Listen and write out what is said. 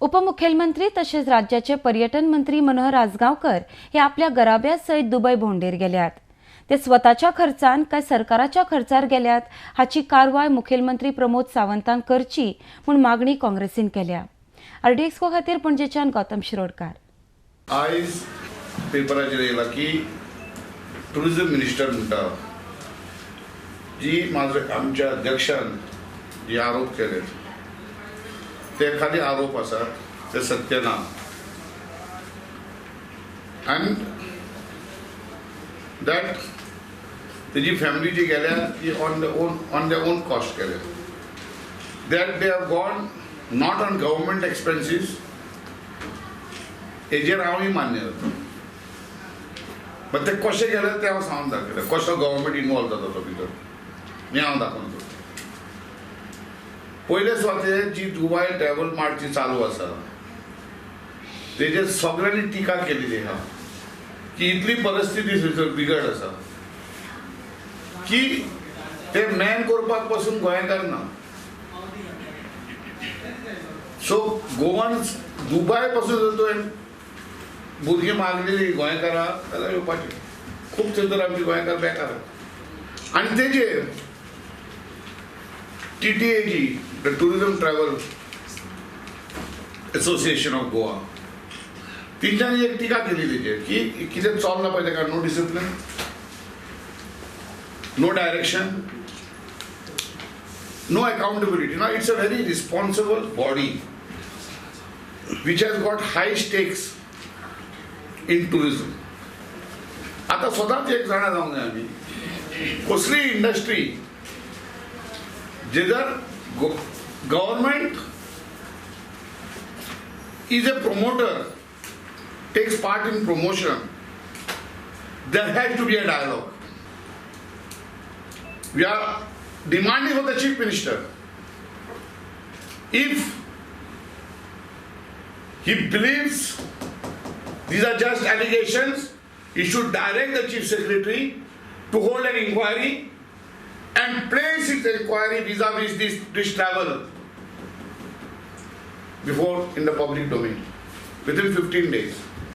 उपमुखेलमंत्री तशेंच राज्याचे पर्यटन मंत्री मनोहर आजगांवकर हे आपल्या घराब्या सयत दुबय भोंवडेर गेल्यात. ते स्वताच्या खर्चान काय सरकाराच्या खर्चार गेल्यात हाची कारवाय मुखेलमंत्री प्रमोद सावंतान करची म्हूण मागणी काँग्रेसीन केल्या. आरडीएक्सको खातीर पणजेच्यान गौतम शिरोडकार. आयज पेपराचेर येयला की टुरिझम मिनिस्टर म्हणटा जी माझे आमच्या अध्यक्षान जे आरोप केले ते खाली आरोप आसात ते सत्य ना. आनी that तेजी फॅमिली जी गेल्या ती on the own cost केल्या. That they have gone not on government expenses हेजेर हांवूय मान्य जाता. बट ते कशें गेले तें हांव सांगून दाखयलें, कसो गव्हर्मेंट इनवॉल्व जाता तो भितर हें हांव दाखोवन दवरता. पयले सुवातेर जी दुबाय ट्रॅवल मार्ट जी चालू आसा तेजेर सगळ्यांनी टिका केलेली आहा की इतली परिस्थिती थंयसर बिगड आसा की ते मॅन करपाक पसून गोंयकार ना. सो गोवन दुबाय पासून जर तुवें भुरगीं मागलेली गोंयकारां जाल्यार येवपाची खूब थंयसर आमचे गोंयकार बेकार. आनी तेजेर TTAG, the Tourism Travel Association of Goa, तेंच्यांनी एक टिका केली तेजेर की कितें चल्लां पळय तेका no discipline, no direction, no accountability. Now it's a very responsible body which has got high stakes in tourism. आता स्वतःच एक जाणा जावंक जाय आमी कसली इंडस्ट्री जे जर government is a promoter, takes part in promotion, there has to be a dialogue. We are demanding of the Chief Minister, if he believes these are just allegations, he should direct the Chief Secretary to hold an inquiry and place his inquiry vis-a-vis this travel before in the public domain within 15 days.